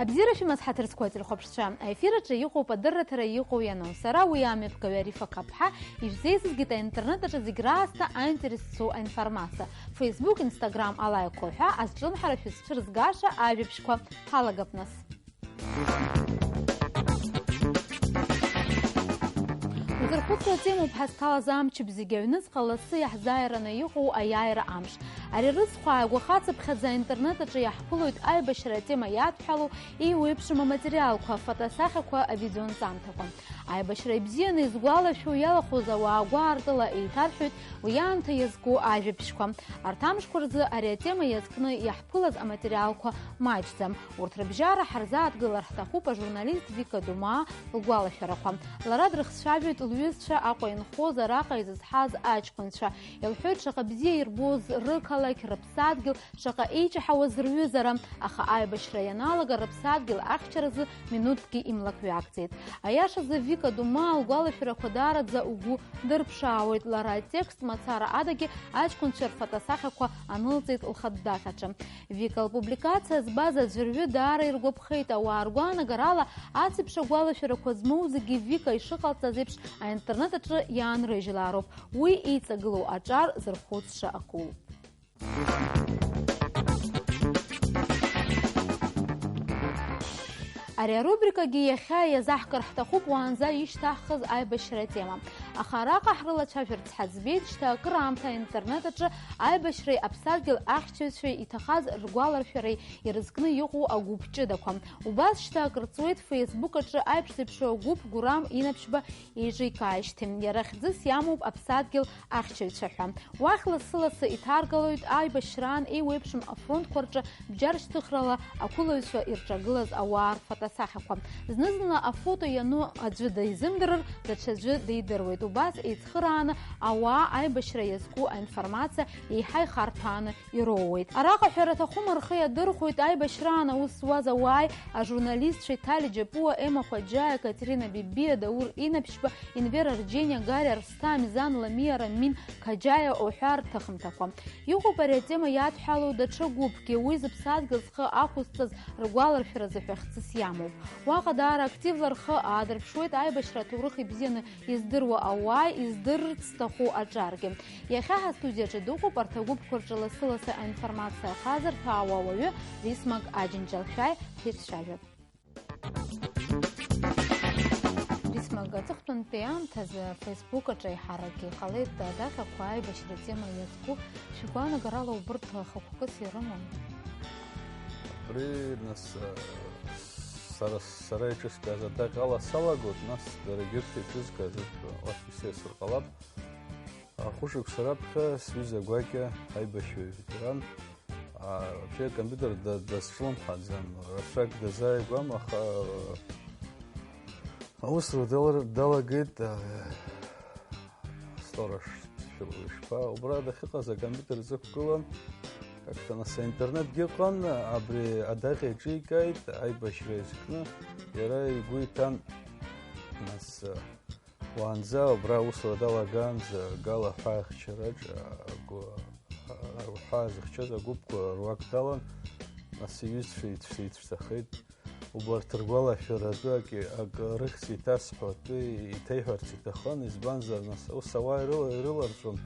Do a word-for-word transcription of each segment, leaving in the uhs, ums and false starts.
Абзиара шәымаз, ҳаҭыр зқәу ателехәаԥшцәа, аефир аҿы иҟоуп адырраҭара иҟоу иану. Сара уи амҩаԥгаҩы Арифа Қапҳа ишәзеизызгеит аинтернет аҿы зегь раасҭа аинтерес зцу аинформациа. Facebook, Instagram алаиқәа ҳәа азҿлымҳара шәызцәырызгаша ажәабжьқәа ҳалагап нас. Узырхәыцуа темоуп ҳазҭалаз амчыбжь зегьы аҩныҵҟа лассы иаҳзааираны иҟоу аиааира амш. Ари рызхәа ааигәахацыԥхьаӡа аинтернет аҿы иаҳԥылоит аибашьра атема иадҳәалоу еиуеиԥшым аматериалқәа, афотосахьақәа, авидеонҵамҭақәа. Аибашьра ибзианы изгәалашәо иалахәыз ауаа гәаартыла еиҭарҳәоит уи аамҭа иазку ажәабжьқәа. Арҭ амшқәа рзы ари атема иазкны иаҳԥылаз аматериалқәа маҷӡам. Урҭ рыбжьара ҳарзааҭгылар ҳҭахуп ажурналист Вика Думаа лгәалашәарақәа. Лара дрыхцәажәоит лҩызцәа Аҟәа инхоз араҟа изызҳаз аҷкәынцәа. Илҳәоит, шаҟа бзиа ирбоз рықалақь, рыԥсадгьыл, шаҟа еиҷаҳауаз рҩызара, аха аибашьра ианалага рыԥсадгьыл ахьчаразы минуҭкгьы имлакҩакӡеит. Аиашазы, Вика Думаа лгәалашәарақәа даараӡа угәы дырԥшаауеит, лара атекст мацара адагьы аҷкәынцәа рфотосахьақәа анылҵеит лхатә даҟьаҿы. Вика лпубликациа збаз аӡәырҩы даара иргәаԥхеит, ауаа ргәаанагарала, ацеиԥш агәалашәарақәа змоу зегьы Вика ишыҟалҵаз еиԥш аинтернет аҿы иаанрыжьлароуп. Уи иҵагылоу аҿар зырхәыцша акоуп. Ари арубрикагьы иахьа иазаҳкыр ҳҭахуп уаанӡа ишьҭаҳхыз аибашьра атема. Аха араҟа ҳрылацәажәарц ҳаӡбеит шьҭа акыраамҭа аинтернет аҿы аибашьреи аԥсадгьыл ахьчаҩцәеи иҭахаз ргәаларшәареи ирызкны иҟоу агәыԥ ҷыдақәа. Убас шьҭа акыр ҵуеит Facebook аҿы аиԥш зеиԥшу агәыԥ Гурам Инаԥшьба еиҿикааижьҭеи. Иара хьӡыс иамоуп аԥсадгьыл ахьчаҩцәа ҳәа. Уахь лассы-лассы иҭаргалоит аибашьраан еиуеиԥшым афронтқәа рҿы бџьар шьҭыхрала ақәылаҩцәа ирҿагылаз ауаа рфотосахьақәа. Зны-зынла афото иану аӡәы дизымдырыр, даҽаӡәы дидыруеит. Убас еицхырааны ауаа аибашьра иазку аинформациа еиҳа ихарҭәааны ироууеит. Араҟа ҳәара аҭахума, рхы иадырхәоит аибашьраан аус зуаз ауааи, ажурналистцәеи Ҭали Џьапуа, Ема Хәаџьаиа, Катерина Бибиа, Даур Инаԥшьба, Инвер Арџьениа, Гари Арсҭаа, Мизан Ламиа, Рамин Қаџьаиа уҳәа рҭыхымҭақәа. Иҟоуп ари атема иадҳәалоу даҽа гәыԥгьы, уи зыԥсадгьыл зхы ақәызҵаз ргәаларшәаразы ҳәа хьӡыс иамоуп. Уаҟа даара активла рхы аадырԥшуеит аибашьра аҭоурых ибзианы издыруа ауааи издырырц зҭаху аҿаргьы. Иахьа ҳастудиаҿы дыҟоуп арҭ агәыԥқәа рҿы лассы-лассы аинформациа ахазырҭәаауа ауаҩы Бисмак Аџьынџьал. Шәааи, ҳицәажәап. Бисмак, аҵыхәтәантәи аамҭазы Facebook аҿы аиҳарак иҟалеит адаҟьақәа аибашьра атема иазку. Шәгәаанагарала убырҭ хықәкыс ирымам? Абри, нас, сара, сара иҿызкааз адаҟьала салагоит, нас дара егьырҭ иҿызкааз ртәы уахь исеисыр ҟалап. Ахәышықәса раԥхьа сҩыза гәакьа аибашьҩы ветеран, а, вообще акомпиутер да-, дазҿлымҳаӡам, рацәак дазааигәам, аха аусура далар-, далагеит, а, сторож, шәа-, шәпа, убра дахьыҟаз акомпиутер изықәгылан, как-то нас аинтернетгьы ыҟан, абри адаҟьа иҿикааит, аибашьра иазкны, иара игәы иҭан, нас, а, Уаанӡа убра аусура далагаанӡа, Гала ҳәа ахьчараҿ агәы-, ҳәа зыхьчаз агәыԥқәа руак далан, нас иҩызцәа ицә-, ицәцахеит. Убарҭ ргәалашәаратәы акы, акы рыхьӡ иҭасҳәо атәы иҭеиҳәарц иҭахын, избанзар, нас, ус ауаа ирыла-, ирыларҵәон,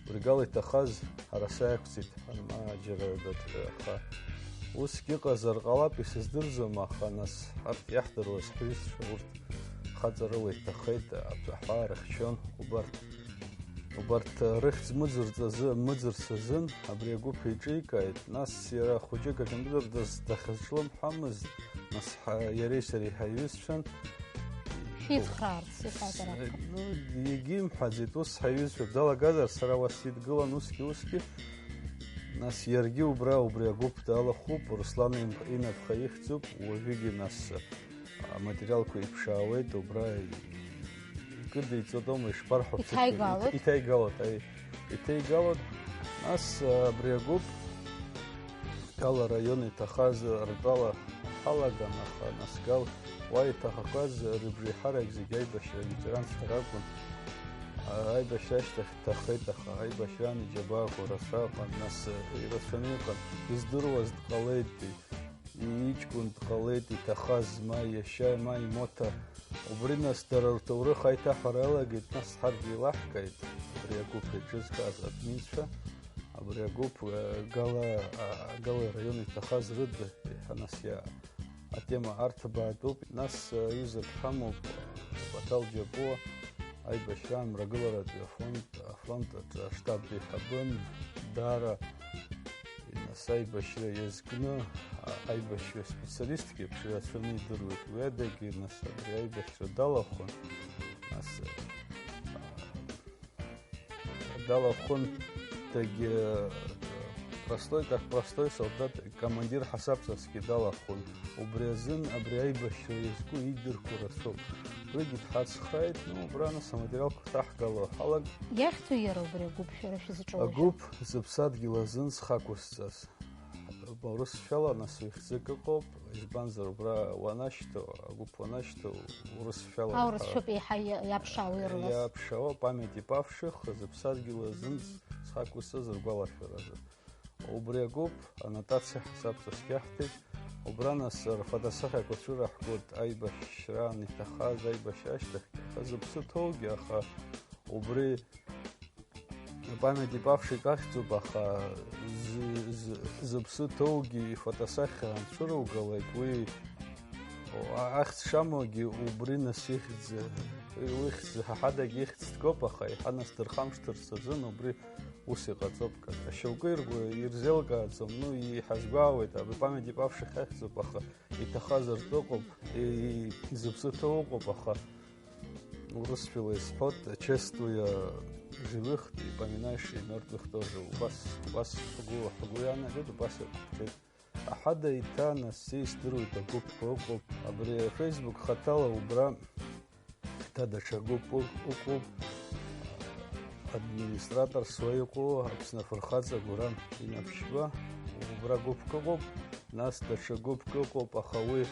убри Гала иҭахаз, ҳара саиақәҵит. Ма џьара даҽа, аха усгьы ыҟазар ҟалап, исыздырӡом, аха нас арҭ иаҳдыруаз ҳҩызцәа урҭ хаҵарыла иҭахеит, аҳәаа рыхьчон, убарҭ, убарҭ рыхьӡ мыӡырҵ азы, мыӡырц азын абри агәыԥ еиҿикааит, нас иара хәыҷык акомпиутер даз-, дахьазҿлымҳамызт, нас ҳа-, иареи сареи ҳаиҩызцәан. Шәицхраарц, иҳәазар акәын. Ну, егьимҳәаӡеит, ус ҳаиҩызцәа далагазар, сара уа сидгылан, усгьы, усгьы. Нас иаргьы убра, убри агәыԥ далахәуп, Руслан им-, инапха ихьӡуп, уажәыгьы нас аматериалқәа иԥшаауеит, убра икыдиҵоит, аума, ишԥарҳәо, иҭаигалоит. Иҭ-, иҭаигалоит, аи, иҭаигалоит. Нас, а, абри агәыԥ Гала араион иҭахаз ртәала ҳалаган, аха нас Гал уа иҭахақәаз рыбжеиҳарак зегьы аибашьра аветеранцәа ракәын. Аибашьра ашьҭахь дҭахеит, аха аибашьраан иџьабаақәа рацәа ыҟан, нас ирацәаны иҟан, издыруаз дҟалеит, иҷкәын дҟалеит, иҭахаз ма иашьа, ма имоҭа. Убри нас дара рҭоурых аиҭаҳәара иалагеит, нас ҳаргьы еилаҳкааит, абри агәыԥ еиҿызкааз админцәа. Абри агәыԥ, э, Гала, а, Гала раион иҭахаз рыда, иҳәа нас иа-, атема арҭбаатәуп. Нас, э, ҩызак ҳамоуп, Баҭал Џьапуа, аибашьра амрагыларатәи афонд, афонд аҿы аштаб еиҳабын, даара, нас аибашьра иазкны, а, аибашьра специалистк еиԥш ирацәаны идыруеит. Уи адагьы, нас абри аибашьра далахәын, нас, э, далахәын, дагьы, простой, как простой солдат, командир ҳасабҵасгьы далахәын. Убри азын абри аибашьра иазку идырқәо рацәоуп. Уигьы дҳацхрааит, ну, убра нас аматериалқәа ҭаҳгало ҳалаг. Иахьӡу иара убри агәыԥ шәара шәызҿу уажәы? Агәыԥ зыԥсадгьыл азын зхы ақәысҵаз. Урысшәала нас уи хьӡык ыҟоуп, избанзар убра уанашьҭоу, агәыԥ уанашьҭоу, урысшәала. Аурысшәоуп еиҳа иа-, иаԥшаау ирылаз. Иаԥшаауа, памяти павших, зыԥсадгьыл азын зхы ақәысҵаз ргәалашәаразы. Убри агәыԥ аннотациа ҳасабҵас иаҳҭеит, убра нас рфотосахьақәа цәыраҳгоит аибашьраан иҭахаз, аибашьра ашьҭахьгьы, аха зыԥсы ҭоугьы, аха убри Памяти павших ахьӡуп, аха зы-, зы-, зыԥсы ҭоугьы ифотосахьа анцәыругалак, уи, о, а-, ахьӡ шамоугьы убри нас ихьӡ, уи ихьӡ, ҳа ҳадагь ихьӡ ҭгоуп, аха иҳанасдырхамышҭырц азын убри ус иҟаҵоуп, ка-, шьоукы иргәы-, ирзеилкааӡом, ну, иҳазгәаауеит, абри памяти павших ахьӡуп, аха иҭахазар ыҟоуп, и-, и-, зыԥсы ҭоу ыҟоуп, аха Урысшәала исҳәоит, чествуя живых, ты поминаешь и мертвых тоже. Убас, убас ҳгәы, ҳгәы иаанагеит, убас иахәҭеит. Аҳада иҭа, нас, издыруеит, агәыԥқәа ыҟоуп. Абри Facebook хаҭала убра, иҭа даҽа гәыԥ ы-, ыҟоуп. Администратор суа иҟоу, Аԥсны афырхаҵа Гәырам Инаԥшьба, убра гәыԥк ыҟоуп, нас даҽа гәыԥк ыҟоуп, аха уи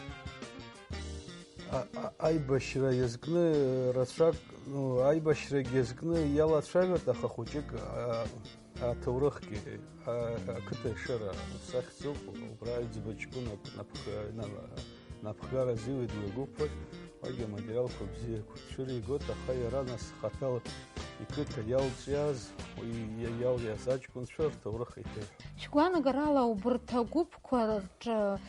А-, а-, аибашьра иазкны, э, рацәак, ну, аибашьрагь иазкны иалацәажәоит, аха хәыҷык, а, аҭоурыхгьы, а, ақыҭа ишыра ус ахьӡуп, убра аиҵбы ҷкәынак напх-, на-, напхгара азиуеит уи агәыԥ, уигьы аматериалқәа бзиақәа цәыригоит, аха иара нас хаҭала иқыҭа иалҵиаз, уи иа-, иалиаз аҷкәынцәа рҭоурых еиҭеиҳәоит. Шәгәаанагарала убарҭ агәыԥқәа рҿы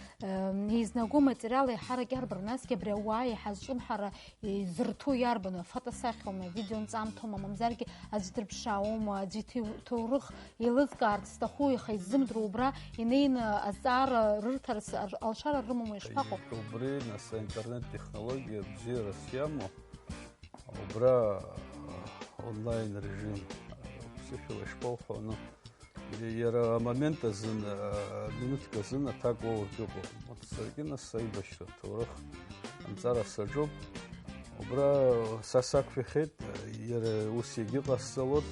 Еизнаго материал еиҳарак иарбану, насгьы абри ауаа еиҳа зҿымҳара изырҭо иарбану, афотосахьоума, авидеонҵамҭоума, мамзаргьы аӡә дырԥшаауоума, аӡәы иҭи-, ҭоурых еилызкаарц зҭаху, иаха иззымдыруа убра инеины азҵаара рырҭарц ар-, алшара рымоума, ишԥаҟоу? Убри, нас, аинтернет-технологиа бзиарас иамоу, убра, онлайн режим, ԥсышәала ишԥоуҳәо, ну, Иара амомент азын, а, минуҭк азын аҭак уоуртә иҟоуп. Урҭ саргьы нас аибашьра аҭоурых анҵара саҿуп. Убра са сақәшәахьеит, иара ус иагьыҟасҵалоит.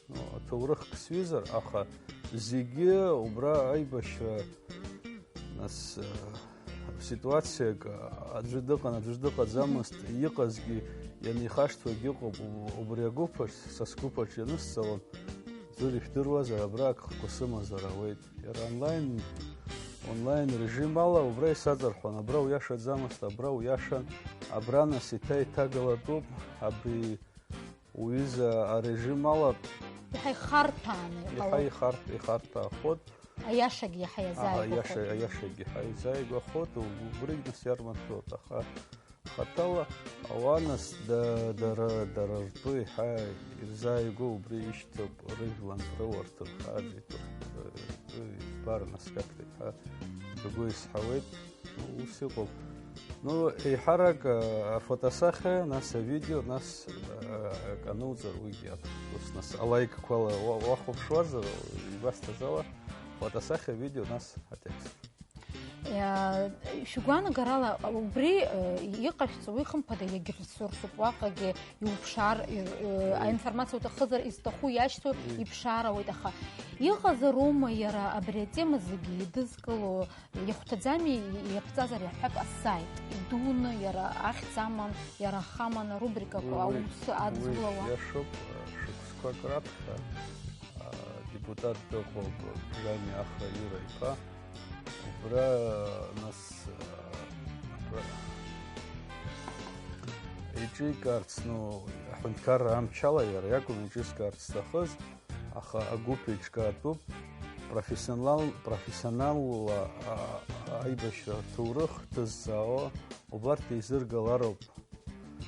Ну, аҭоурыхк сҩызар, аха зегьы убра аибашьра, нас, а, ситуациак, аӡәы дыҟан, аӡәы дыҟаӡамызт, иҟазгьы ианихашҭуагь ыҟоуп, у-, убри агәыԥ аҿ, са сгәыԥ аҿ ианысҵалон, ӡәыр ишәдыруазар, абра агхақәа сымазар ауеит. Иара онлайн, онлайн режим ала убра исаҵарҳәон, абра уиашаӡамызт, абра уиашан, абра нас иҭа-, иҭагалатәуп, абри Уҩыза арежим ала Иаҳа ихарҭәааны иҟалоит. Иаҳа ихарҭ-, ихарҭәаахоит. Аиашагьы иаҳа Аҳа, иазааигәахоит. Аиаша-, аиашагьы иаҳа изааигәахоит, убригь нас иарманшәалоит, аха хаҭала ауаа нас да-, дара, дара ртәы иаҳа ирзааигәоу убри ишьҭоуп, рыжәлантә рыуа рҭынха, ртәы, ртәы избар нас как-то иаҳа ргәы изҳауеит. Ус иҟоуп. Ну, еиҳарак, а, афотосахьа, нас авидео, нас, а, акы ануҵар, уигьы акәхап. Ус, нас, алаикқәала уа-, уахәаԥшуазар, игәасҭаз ала, фотосахьа, видео, нас атекст. Иа-, шәгәаанагарала, убри, э, иҟашәҵо, уи, хымԥада, иагьресурсуп, уаҟагьы иуԥшаар, ир-, э, Ри- аинформациа уҭахызар, изҭаху иашьҭоу Ри- иԥшаар ауеит, аха Иҟазароума иара абри атема зегьы идызкыло, ихәҭаӡами, иаԥҵазар иаҳҳәап, асайт? Идуны, иара ахьӡ аман, иара ахаман, арубрикақәа, Уи, уи, аус аӡәлауа. Уи иашоуп, шықәсқәак раԥхьа, а, депутат дыҟоуп, Бжьами Ахра Иура иԥа. Убра, нас, а, еиҿикаарц, ну, аҳәынҭқарра амчала иара иакәын еиҿикаарц зҭахыз, аха агәыԥ еиҿкаатәуп, профессионал, профессионалла, а, аибашьра ҭоурых ҭызҵаауа, убарҭ еизыргалароуп.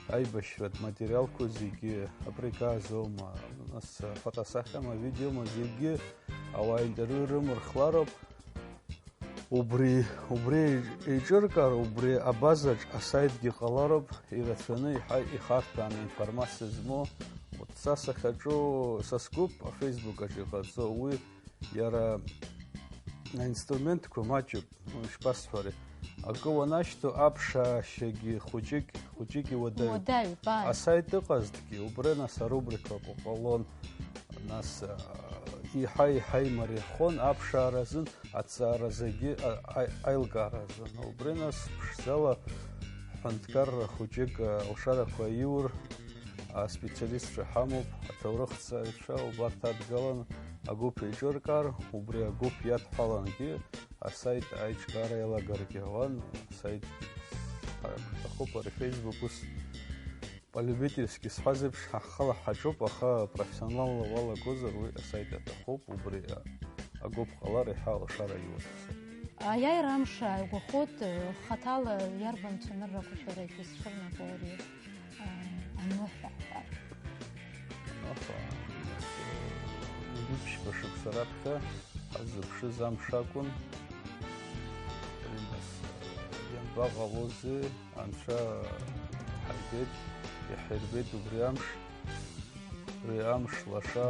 Аибашьратә материалқәа зегьы, априказ аума, нас, афотосахьа ма, видеома, зегьы ауаа интервиу рымырхлароуп. Убри, убри еиҿыркаар, убри абазаҿ асайтгьы ҟалароуп, ирацәаны иҳа-, ихарҭәааны информациа змоу. Вот са сахьаҿу, са сгәыԥ, афейсбукаҿ иҟаҵо, уи иара аинструментқәа маҷуп, ишԥасҳәари, акы уанашьҭоу аԥшаашьагьы хәыҷык, хәыҷык иуадаҩуп. Уадаҩуп, ааи. Асайт ыҟазҭгьы, убри нас арубрикақәа ҟалон, нас, а, иҳа-иҳа имариахон аԥшаара азын, аҭҵаара азынгьы, а, аи-, аилкаара азын. Убри нас ԥшӡала ҳәынҭқарра хәыҷык, а, алшарақәа аиур, аспециалистцәа ҳамоуп, аҭоурыхҭҵааҩцәа, убарҭ адгалан агәыԥ еиҿыркаар, убри агәыԥ иадҳәалангьы асайт аиҿкаара иалагаргьы ауан, асайт ҳа-, ҳҭахуп ари Facebook ус полюбительски сҳәаз еиԥш, ҳхала ҳаҿуп, аха профессионалла уалагозар уи асайт аҭахуп, убри агәыԥ ҟалар иаҳа алшара иуасуп. Аиааира амш ааигәахоит, хаҭала иарбан цәаныррақәа шәара ишәызцәырнаго ари? Аныҳәа ҳәа. Аха, ҩажәи ԥшьба шықәса раԥхьа ҳаззыԥшыз амш акәын. Нас, ианбаҟалозеи, анцәа ҳаигеит, иҳаирбеит убри амш, уи амш лаша.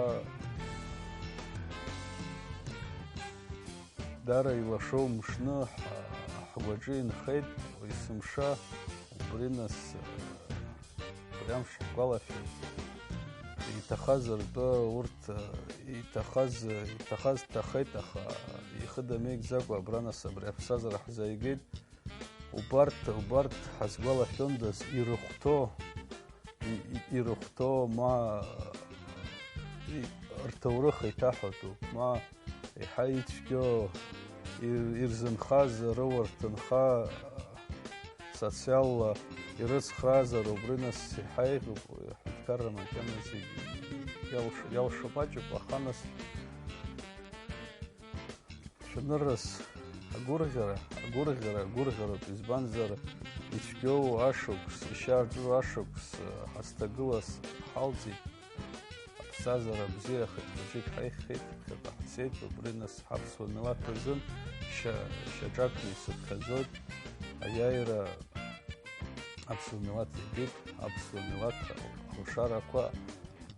Дара илашоу мшны ҳа-, ҳгәаҿы инхеит, есымша убри нас, убри амш ҳгәалашәеит. Иҭахаз ртәы урҭ, иҭахаз, иҭахаз ҭахеит, аха ихы дамеигӡакәа абра нас абри аԥсҭазаара ҳзааигеит. Убарҭ, убарҭ ҳазгәалашәондаз ирыхәҭоу, и-, и-, ирыхәҭоу, ма, и-, рҭоурых еиҭаҳәатәуп, ма еиҳа ицәгьоу, ир-, ирзынхаз, рыуа-рҭынха, социалла ирыцхраазар, убри нас еиҳа еиӷьуп, уи аҳәынҭқарра макьана зегь иалш-, иалшо маҷуп, аха нас Цәаныррас агәырӷьара, агәырӷьара, агәырӷьароуп, избанзар, ицәгьоу ашықәс, ишьа рҵәыуа ашықәс, ҳазҭагылаз ҳалҵит, аԥсҭазаара бзиахеит, хәыҷык ҳаиххеит, ԥхьаҟа ҳцеит, убри нас ҳаԥсуа милаҭ азын шьа-, шьаҿакны исыԥхьаӡоит, аиааира аԥсуа милаҭ игеит, аԥсуа милаҭ алшарақәа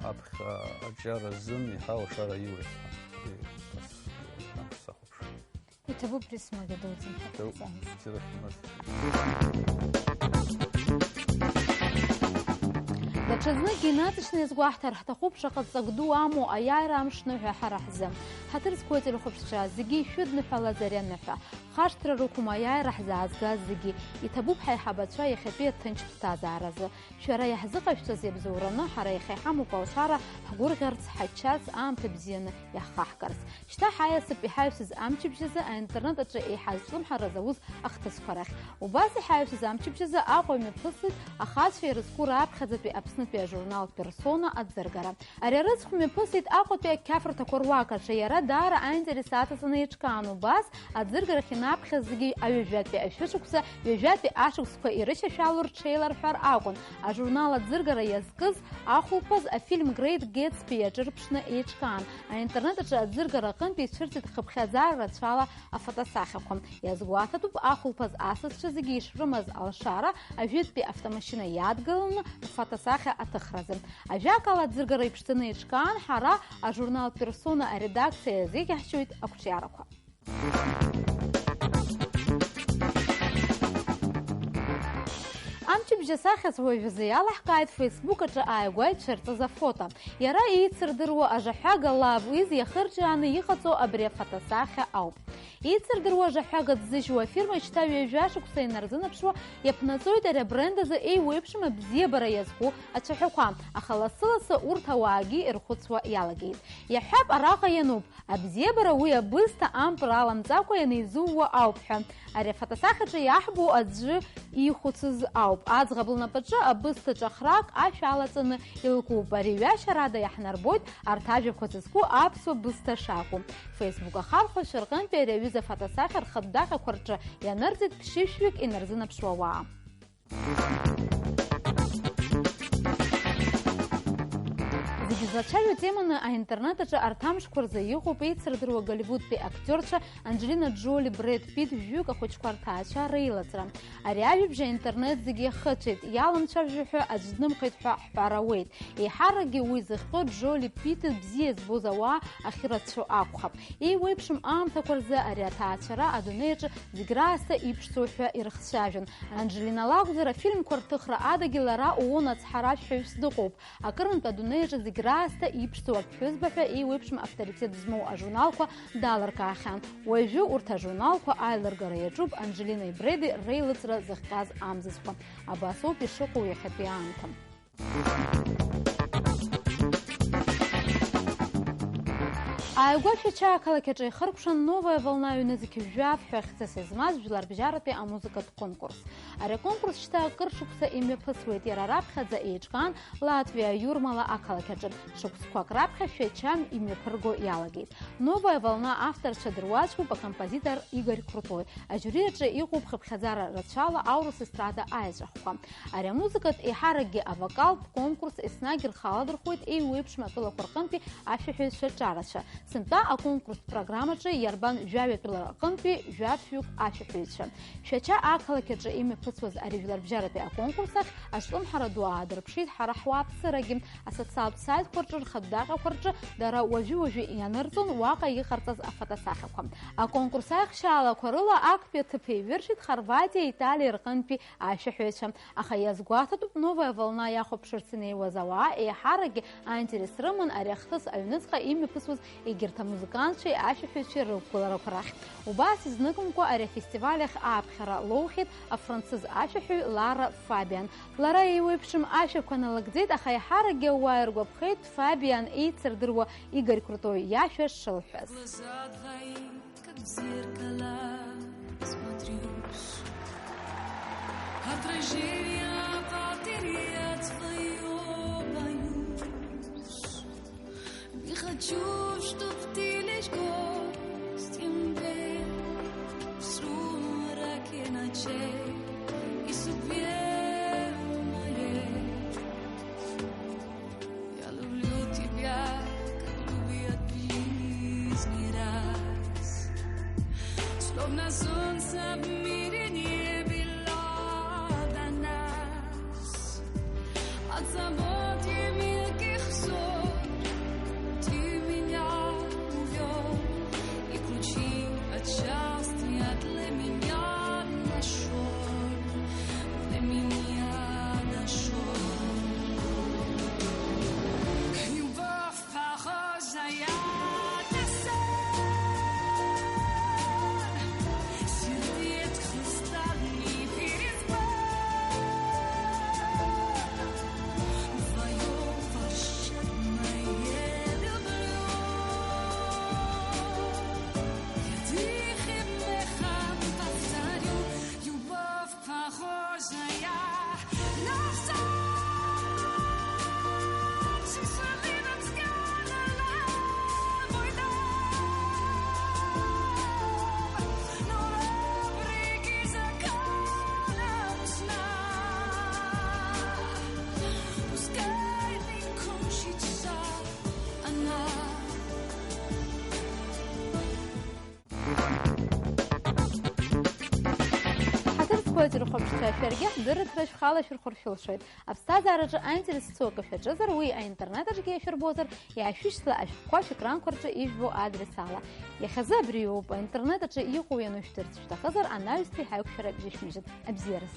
аԥхьа аҿиара азын еиҳа алшара иуеит ҳәа. Уи нас, нас сахәаԥшуан. Иҭабуп, Рисма Гедоуӡын, ҳәа Иҭабуп, ҳәа. Џьара шәмаз. Даҽазныкгьы инаҵшьны иазгәаҳҭар ҳҭахуп шаҟа ҵак ду амоу аиааира амш ныҳәа ҳара ҳзы. Ҳаҭыр зқәу ателехәаԥшцәа, зегьы ишәыдныҳәалаз ари аныҳәа. Хашҭра рықәым аиааира ҳзаазгаз зегьы. Иҭабуп ҳаиҳабацәа иахьатәи аҭынч ԥсҭазааразы. Шәара иаҳзыҟашәҵаз иабзоураны, ҳара иахьа иҳамоуп алшара, ҳгәырӷьарц, ҳаччарц, аамҭа бзианы иаҳхаҳгарц. Шьҭа ҳаиасып иҳаҩсыз амчыбжь азы аинтернет аҿы еиҳа зҿлымҳараз аус ахҭысқәа рахь. Убас иҳаҩсыз амчыбжь азы Аҟәа имҩаԥысит ахацәа ирызку раԥхьаӡатәи Аԥснытәи ажурнал Персона аӡыргара. Ари арыцхә мҩаԥысит Аҟәатәи ақьафырҭақәа руак аҿы, иара даара аинтерес аҵаҵаны еиҿкаан, убас аӡыргарахь инаԥхьаз зегьы аҩажәатәи ашәышықәса, ҩажәатәи ашықәсқәа ирышьашәало рҽеиларҳәар акәын. Ажурнал аӡыргара иазкыз ахәылԥаз афильм Great Gatsby иаҿырԥшны еиҿкаан. Аинтернет аҿы аӡыргара аҟынтә ицәырҵит хыԥхьаӡара рацәала афотосахьақәа. Иазгәаҭатәуп, ахәылԥаз асасцәа зегьы ишрымаз алшара, ажәытәтәи автомашьына иадгыланы рфотосахьа аҭыхразы. Ажәакала, аӡыргара иԥшӡаны еиҿкаан, ҳара ажурнал Персона аредакциа иазеиӷьаҳшьоит ақәҿиарақәа. Амчыбжь асахьаҿ уажәазы иалаҳкааит Facebook аҿы ааигәа ицәырҵыз афото. Иара еицырдыруа ажаҳәага Love Is иахырҿиааны иҟаҵоу абри афотосахьа ауп. Еицырдыруа ажаҳәага ҭзыжьуа афирма шьҭа ҩажәа шықәса инарзынаԥшуа иаԥнаҵоит ари абренд азы еиуеиԥшым абзиабара иазку ацәаҳәақәа, аха лассы-лассы урҭ ауаагьы ирхәыцуа иалагеит. Иаҳҳәап, араҟа иануп, абзиабара уи абысҭа ампыр аламҵакәа ианеизууа ауп ҳәа. Ари афотосахьаҿы иаҳбо аӡәы иихәыцыз ауп. Аӡӷаб лнапаҿы абысҭа ҿахрак ашә алаҵаны илкуп. Ари ҩашьарада иаҳнарбоит арҭ ажәақәа зызку аԥсуа бысҭа шакәу. Facebook ахархәашьа рҟынтәи ари аҩыза афотосахьа рхатә даҟьақәа рҿы ианырҵеит ԥшьышәҩык инарзынаԥшуа ауаа. Зегьы злацәажәо теманы аинтернет аҿы арҭ амшқәа рзы иҟоуп еицырдыруа Голливудтәи актиорцәа Анџьелина Џоли, Брэд Питт, жәҩык ахәыҷқәа рҭаацәа реилыҵра. Ари ажәабжь аинтернет зегьы иахыҵәеит, иаламцәажәо ҳәа аӡә днымхеит ҳәа ҳҳәар ауеит. Еиҳаракгьы уи зыхҟьо Џоли Питт бзиа збоз ауаа ахьырацәоу акәхап. Еиуеиԥшым аамҭақәа рзы ари аҭаацәара адунеи аҿы зегь раасҭа иԥшӡоу ҳәа ирыхцәажәон. Анџьелина лакәзар, афильмқәа рҭыхра адагьы лара уон ацҳаражәҳәаҩыс дыҟоуп. Акырынтә адунеи аҿы зегь раасҭа иԥшӡоу аԥҳәызба ҳәа еиуеиԥшым авторитет змоу ажурналқәа далыркаахьан. Уажәы урҭ ажурналқәа аилыргара иаҿуп Анџьелинеи Брэди реилыҵра зыхҟьаз амзызқәа. Абас ауп ишыҟоу иахьатәи аамҭа. Ааигәа Шәача ақалақь аҿы ихыркәшан Новая волна ҩнызқь жәаф ҳәа хьӡыс змаз жәларбжьаратәи амузыкатә конкурс. Ари аконкурс шьҭа акыр шықәса имҩаԥысуеит, иара раԥхьаӡа еиҿкаан Латвиа Иурмала ақалақь аҿы. Шықәсқәак раԥхьа Шәача имҩаԥырго иалагеит. Новая волна авторцәа дыруаӡәкуп акомпозитор Игорь Крутой. Ажиури аҿы иҟоуп хыԥхьаӡара рацәала аурыс естрада аеҵәахәқәа. Ари амузыкатә еиҳаракгьы авокалтә конкурс еснагь рхы аладырхәуеит еиуеиԥшым атәылақәа рҟынтәи ашәаҳәаҩцәа ҿарацәа. Сынтәа аконкурстә программаҿы иарбан жәаҩа тәыла рҟынтәи жәафҩык ашәаҳәаҩцәа. Шәача ақалақь аҿы имҩаԥысуаз ари жәларбжьаратәи аконкурс ахь азҿлымҳара ду аадырԥшит ҳара ҳуааԥсырагьы. Асоциалтә саитқәа рҿы рхатә даҟьақәа рҿы дара уажәы-уажәы ианырҵон уаҟа иҟарҵаз афотосахьақәа. Аконкурс аихшьаалақәа рыла актәи аҭыԥ еиҩыршеит Хорватиа, Италиа рҟынтәи ашәаҳәаҩцәа. Аха иазгәаҭатәуп, Новая волна иахәаԥшырц инеиуаз ауаа еиҳаракгьы аинтерес рыман ари ахҭыс аҩныҵҟа имҩаԥысуаз егьырҭ амузыкантцәеи ашәаҳәаҩцәеи рықәгыларақәа рахь. Убас изныкымкәа ари афестиваль ахь ааԥхьара лоухьеит афранцыз ашәаҳәаҩ Лара Фабиан. Лара еиуеиԥшым ашәақәа налыгӡеит, аха еиҳаракгьы ауаа иргәаԥхеит Фабиан еицырдыруа Игорь Крутой иашәа шылҳәаз. Глаза двоит, как в зеркало, смотрюсь. Отражение потерять твоё боюсь. Не хочу, чтоб ты лишь гостем был в сумраке ночей и судьбе моей. Я люблю тебя, как любят в жизни раз. Словно солнце в мире не было до нас. От забот и мелких ссор ты меня увёл, и ключи от счастья для меня нашёл, для меня нашёл. Любовь похожая на сон, сердец хрустальный перезвон. Твоё волшебное люблю. Я тихим эхом повторю, любовь похожая на сон. Ҳаҭыр зқәу ателехәаԥшцәа, шәаргьы ҳдырраҭара шәхала шәырхәар шәылшоит. Аԥсҭазаараҿы аинтерес зцу акы шәаҿызар, уи аинтернет аҿгьы иашәырбозар, иаашәышьҭла ашәҟәқәа шәекранқәа рҿы ижәбо адрес ала. Иахьазы абриоуп, аинтернет аҿы иҟоу ианушәдырц шәҭахызар, анаҩстәи ҳаиқәшәара џьышәмыжьыт. Абзиараз!